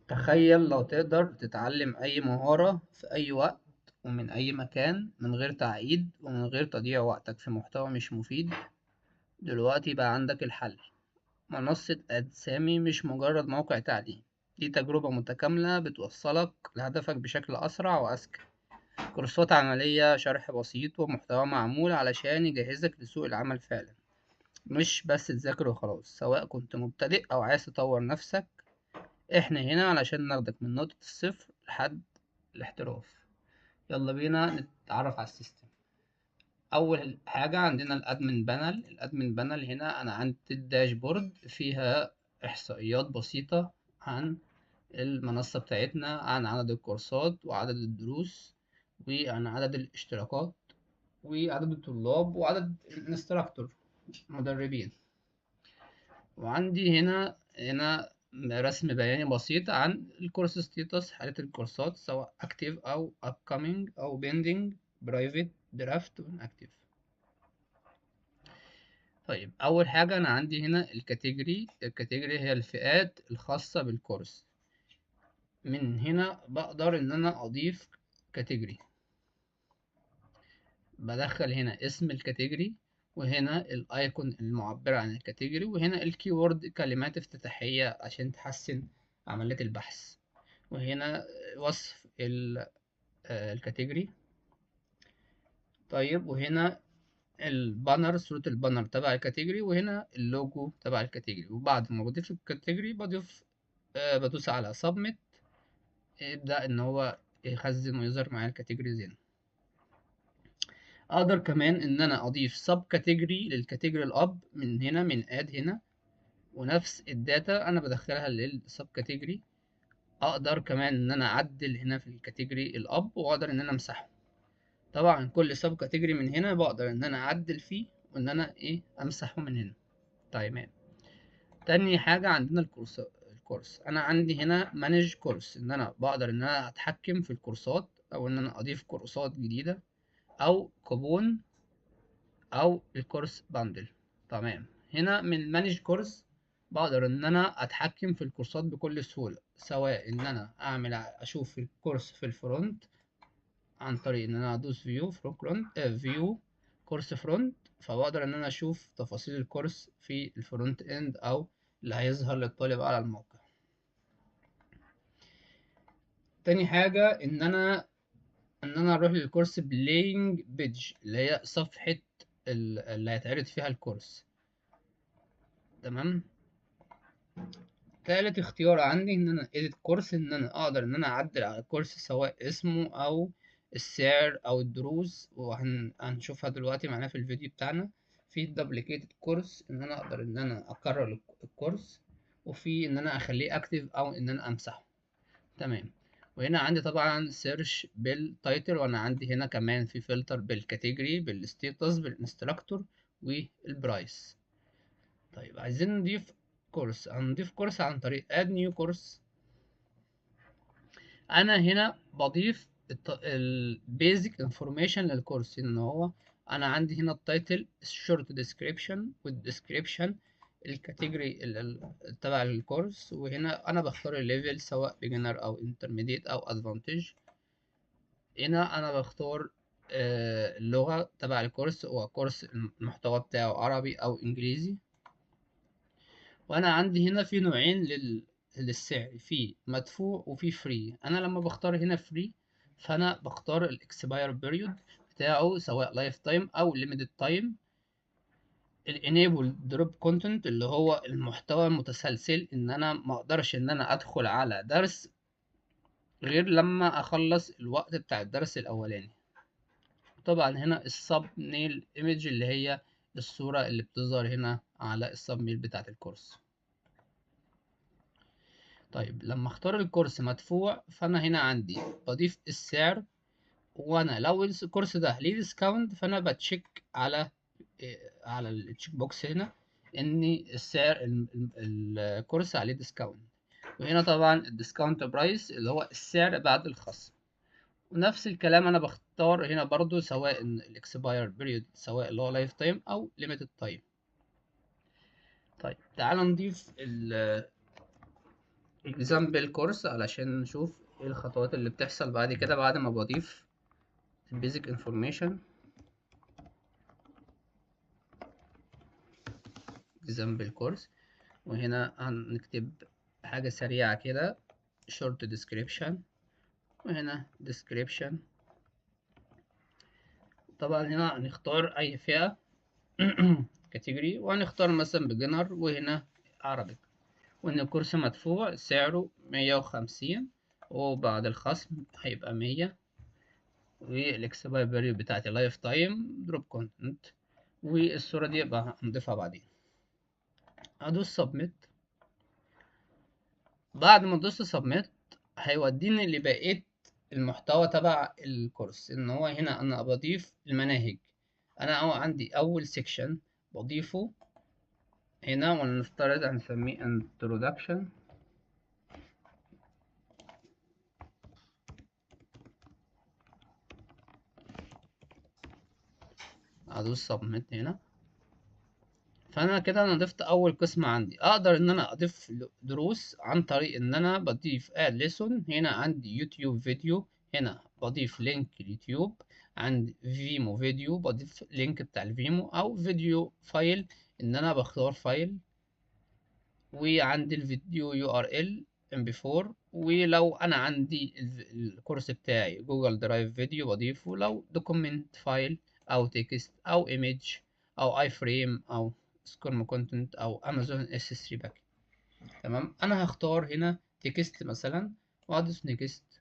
تخيل لو تقدر تتعلم أي مهارة في أي وقت ومن أي مكان من غير تعقيد ومن غير تضييع وقتك في محتوى مش مفيد. دلوقتي بقى عندك الحل. منصة أدسامي مش مجرد موقع تعليم، دي تجربة متكاملة بتوصلك لهدفك بشكل أسرع وأذكى. كورسات عملية، شرح بسيط، ومحتوى معمول علشان يجهزك لسوق العمل فعلا، مش بس تذاكر وخلاص. سواء كنت مبتدئ أو عايز تطور نفسك، احنا هنا علشان ناخدك من نقطة الصفر لحد الاحتراف. يلا بينا نتعرف على ال system. اول حاجة عندنا ال admin panel. ال admin panel هنا انا عندي ال dashboard، فيها احصائيات بسيطة عن المنصة بتاعتنا، عن عدد الكورسات وعدد الدروس وعن عدد الاشتراكات وعدد الطلاب وعدد ال instructor المدربين. وعندي هنا رسم بياني بسيط عن ال course status، حالة الكورسات سواء active او upcoming او pending، private، draft، inactive. طيب اول حاجة انا عندي هنا ال category. ال category هي الفئات الخاصة بالكورس. من هنا بقدر ان انا اضيف category، بدخل هنا اسم ال category وهنا ال icon المعبرة عن ال category وهنا ال keyword، كلمات افتتاحية عشان تحسن عملية البحث، وهنا وصف ال category. طيب وهنا ال banner، صورة ال banner تبع ال category، وهنا اللوجو تبع ال category. وبعد ما بضيف ال category بدوس على submit، يبدأ ان هو يخزن ويظهر معايا ال categories هنا. اقدر كمان ان انا اضيف sub category لل category الاب من هنا، من add هنا، ونفس ال data انا بدخلها لل sub category. اقدر كمان ان انا اعدل هنا في ال category الاب، واقدر ان انا امسحه. طبعا كل sub category من هنا بقدر ان انا اعدل فيه وان انا امسحه من هنا. تمام. تاني حاجة عندنا الكورس. انا عندي هنا manage course، ان انا بقدر ان انا اتحكم في الكورسات، او ان انا اضيف كورسات جديدة، او كوبون، او ال course bundle. تمام. هنا من manage course بقدر ان انا اتحكم في الكورسات بكل سهولة، سواء ان انا اشوف الكورس في ال front عن طريق ان انا ادوس view front، view course front، فبقدر ان انا اشوف تفاصيل الكورس في ال front end او اللي هيظهر للطالب على الموقع. تاني حاجة ان انا اروح لل course playing page، اللي هي صفحة اللي هيتعرض فيها الكورس. تمام. تالت اختيار عندي ان انا edit course، ان انا اقدر ان انا اعدل على الكورس سواء اسمه او السعر او الدروس، وهنشوفها دلوقتي معانا في الفيديو بتاعنا. في duplicated course، ان انا اقدر ان انا اكرر الكورس، وفي ان انا اخليه active او ان انا امسحه. تمام. وهنا عندي طبعا search بال title، وانا عندي هنا كمان في فلتر بال category، بال status، بال instructor، وال price. طيب عايزين نضيف كورس، هنضيف كورس عن طريق add new course. انا هنا بضيف ال basic information للكورس، ان هو انا عندي هنا ال title، ال short description، وال description، ال category تبع الكورس، وهنا انا بختار ال level سواء beginner او intermediate او advantage. هنا انا بختار اللغة تبع الكورس، هو كورس المحتوى بتاعه عربي او انجليزي. وانا عندي هنا في نوعين للسعر، في مدفوع وفي free. انا لما بختار هنا free فانا بختار ال expire period بتاعه سواء lifetime او limited time. ال enable drop content اللي هو المحتوى المتسلسل، ان انا ما اقدرش ان انا ادخل على درس غير لما اخلص الوقت بتاع الدرس الاولاني. طبعا هنا ال thumbnail image اللي هي الصورة اللي بتظهر هنا على ال thumbnail بتاعت الكورس. طيب لما اختار الكورس مدفوع فانا هنا عندي بضيف السعر، وانا لو الكورس ده ليه discount فانا ب check على ال check box هنا ان السعر الكورس عليه discount. وهنا طبعا ال discount price اللي هو السعر بعد الخصم. ونفس الكلام انا بختار هنا برضو سواء ال expire period سواء اللي هو lifetime او limited time. طيب تعال نضيف example course علشان نشوف ايه الخطوات اللي بتحصل بعد كده بعد ما بضيف basic information. example course، وهنا هنكتب حاجة سريعة كده short description، وهنا description. طبعا هنا هنختار أي فئة category، وهنختار مثلا beginner، وهنا Arabic، وإن الكورس مدفوع سعره 150 وبعد الخصم هيبقى 100، وال expire period بتاعتي lifetime drop content، والصورة دي يبقى هنضيفها بعدين. هدوس submit. بعد ما ادوس submit هيوديني لبقية المحتوى تبع الكورس، ان هو هنا انا بضيف المناهج. انا عندي اول section بضيفه هنا، ونفترض هنسميه introduction. ادوس submit هنا. فانا كده انا ضفت اول قسم عندي. اقدر ان انا اضيف دروس عن طريق ان انا بضيف add lesson. هنا عندي YouTube video، هنا بضيف link اليوتيوب، عندي Vimeo video بضيف link بتاع ال Vimeo، او video file ان انا بختار file، وعندي الفيديو URL MP4. ولو انا عندي الكورس بتاعي Google Drive video بضيفه، لو document file او text او image او iframe او SCORM content او Amazon S3 bucket. تمام، انا هختار هنا text مثلا وادوس next.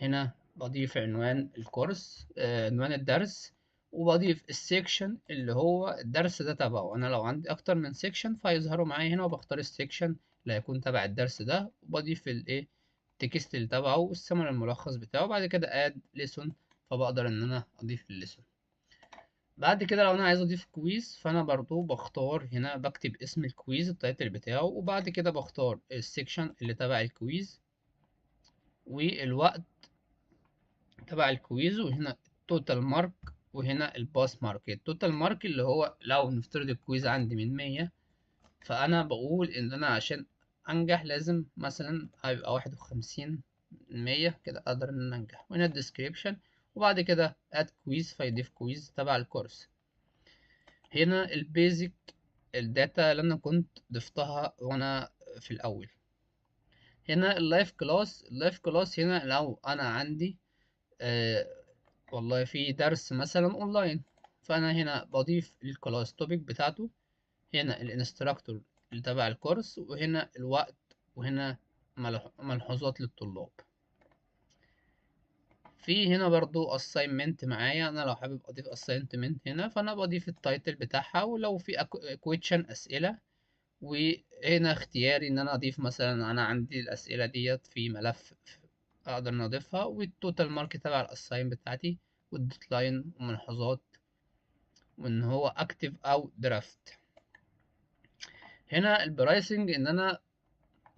هنا بضيف عنوان الكورس، عنوان الدرس، وبضيف ال section اللي هو الدرس ده تبعه. انا لو عندي اكتر من section فهيظهروا معايا هنا، وبختار ال section اللي هيكون تبع الدرس ده، وبضيف ال text اللي تبعه والسمر الملخص بتاعه. بعد كده add lesson، فبقدر ان انا اضيف ال lesson. بعد كده لو انا عايز اضيف quiz، فانا برضو بختار هنا، بكتب اسم ال quiz ال title بتاعه، وبعد كده بختار ال section اللي تبع ال quiz والوقت تبع ال quiz، وهنا ال total mark وهنا ال pass mark. ال total mark اللي هو لو نفترض ال quiz عندي من 100، فانا بقول ان انا عشان انجح لازم مثلا هيبقى 51 من 100 كده اقدر ان انا انجح. وهنا ال description، وبعد كده add quiz فيضيف quiz تبع الكورس. هنا ال basic ال data اللي انا كنت ضفتها وانا في الاول. هنا ال live class، ال live class هنا لو انا عندي والله في درس مثلا اونلاين، فانا هنا بضيف ال class topic بتاعته، هنا ال instructor اللي تبع الكورس، وهنا الوقت، وهنا ملحوظات للطلاب. في هنا برضو assignment معايا، انا لو حابب اضيف assignment هنا فانا بضيف ال title بتاعها، ولو في question اسئله، وهنا اختياري ان انا اضيف مثلا انا عندي الاسئله ديت في ملف اقدر ان اضيفها، وال total mark تبع ال assign بتاعتي، وال deadline وملحوظات، وان هو active او draft. هنا ال pricing ان انا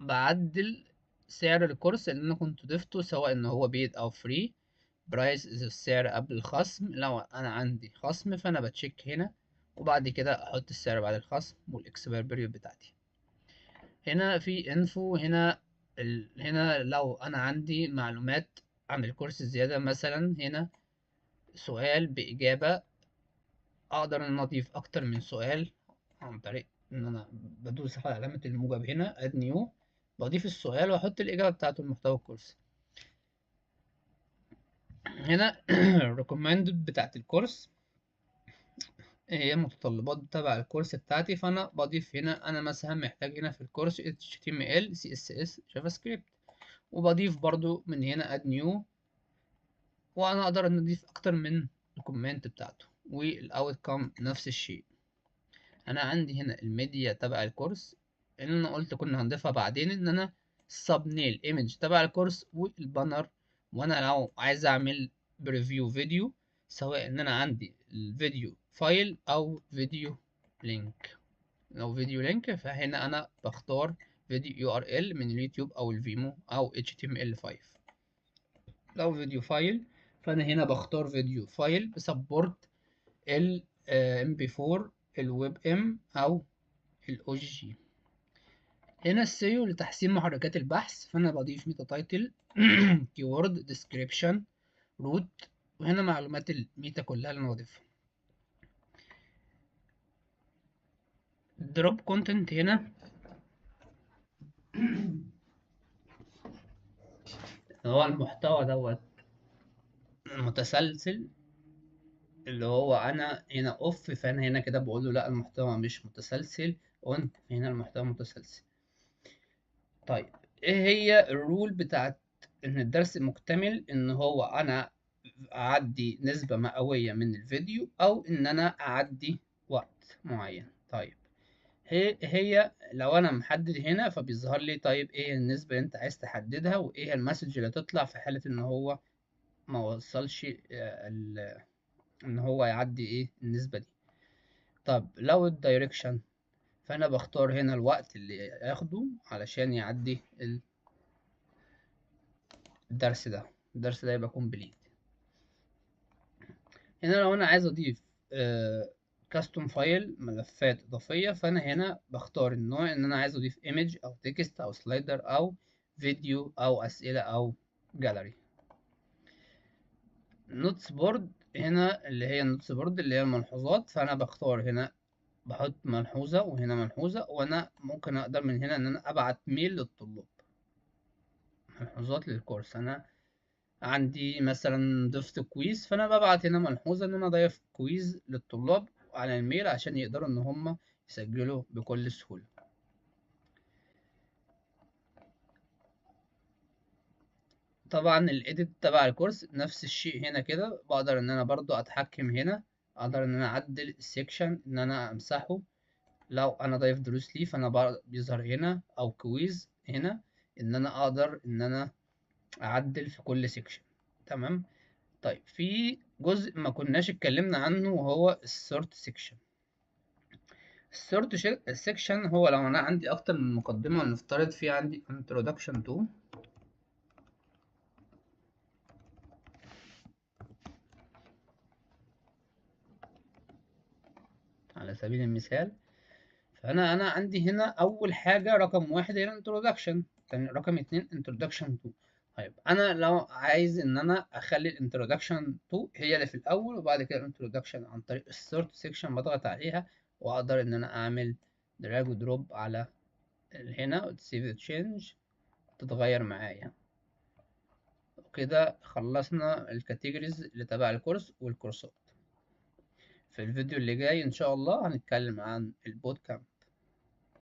بعدل سعر الكورس اللي انا كنت ضفته، سواء ان هو paid او free. price السعر قبل الخصم، لو انا عندي خصم فانا ب check هنا، وبعد كده احط السعر بعد الخصم وال expire period بتاعتي. هنا في info، هنا لو انا عندي معلومات عن الكورس زيادة، مثلا هنا سؤال بإجابة، اقدر ان انا اضيف اكتر من سؤال عن طريق ان انا بدوس على علامة الموجب هنا add new، بضيف السؤال واحط الإجابة بتاعته المحتوى الكورس. هنا recommended بتاعت الكورس هي متطلبات تبع الكورس بتاعتي، فانا بضيف هنا انا مثلا محتاج هنا في الكورس HTML CSS JavaScript، وبضيف برضو من هنا add new، وانا اقدر ان اضيف اكتر من ال comment بتاعته. وال outcome نفس الشيء. انا عندي هنا الميديا تبع الكورس اللي انا قلت كنا هنضيفها بعدين، ان انا thumbnail image تبع الكورس وال banner، وانا لو عايز اعمل preview video، سواء ان انا عندي ال video file او video link. لو video link فهنا انا بختار video URL من اليوتيوب او ال Vimeo او HTML5. لو video file فانا هنا بختار video file ب support ال MP4 ال WebM او ال OGG. هنا ال SEO لتحسين محركات البحث، فانا بضيف meta title، keyword، description، root، وهنا معلومات ال meta كلها اللي انا بضيفها. drop content هنا هو المحتوى دوت متسلسل، اللي هو انا هنا off، فانا هنا كده بقول له لا المحتوى مش متسلسل، on هنا المحتوى متسلسل. طيب ايه هي ال rule بتاعت ان الدرس مكتمل؟ ان هو انا اعدي نسبة مئوية من الفيديو، او ان انا اعدي وقت معين. طيب هي لو انا محدد هنا فبيظهر لي طيب ايه النسبة اللي انت عايز تحددها، وايه ال message اللي تطلع في حالة ان هو ما وصلش، ان هو يعدي ايه النسبة دي. طب لو ال duration، فانا بختار هنا الوقت اللي ياخده علشان يعدي الدرس ده، الدرس ده يبقى complete. هنا لو انا عايز اضيف custom file، ملفات اضافيه، فانا هنا بختار النوع ان انا عايز اضيف image او text او slider او فيديو او اسئله او gallery. notes board هنا اللي هي ال notes board اللي هي الملحوظات، فانا بختار هنا بحط ملحوظه وهنا ملحوظه، وانا ممكن اقدر من هنا ان انا ابعت mail للطلاب، ملحوظات للكورس. انا عندي مثلا ضفت quiz، فانا ببعت هنا ملحوظه ان انا ضايف quiz للطلاب على ال mail عشان يقدروا ان هم يسجلوا بكل سهوله. طبعا ال edit تبع الكورس نفس الشيء هنا كده، بقدر ان انا برضو اتحكم هنا، اقدر ان انا اعدل ال section ان انا امسحه لو انا ضايف دروس ليه، فانا بيظهر هنا، او quiz هنا ان انا اقدر ان انا اعدل في كل section. تمام. طيب في جزء ما كناش اتكلمنا عنه وهو ال sort section. ال sort section هو لو انا عندي اكتر من مقدمة، ونفترض في عندي introduction to، على سبيل المثال، فانا عندي هنا اول حاجة رقم 1 هنا introduction، تاني رقم 2 introduction to. طيب انا لو عايز ان انا اخلي ال introduction to هي اللي في الاول وبعد كده ال introduction، عن طريق ال sort section بضغط عليها واقدر ان انا اعمل drag و drop على هنا و save change، تتغير معايا. وكده خلصنا ال categories اللي تبع الكورس والكورسات. في الفيديو اللي جاي ان شاء الله هنتكلم عن ال bootcamp.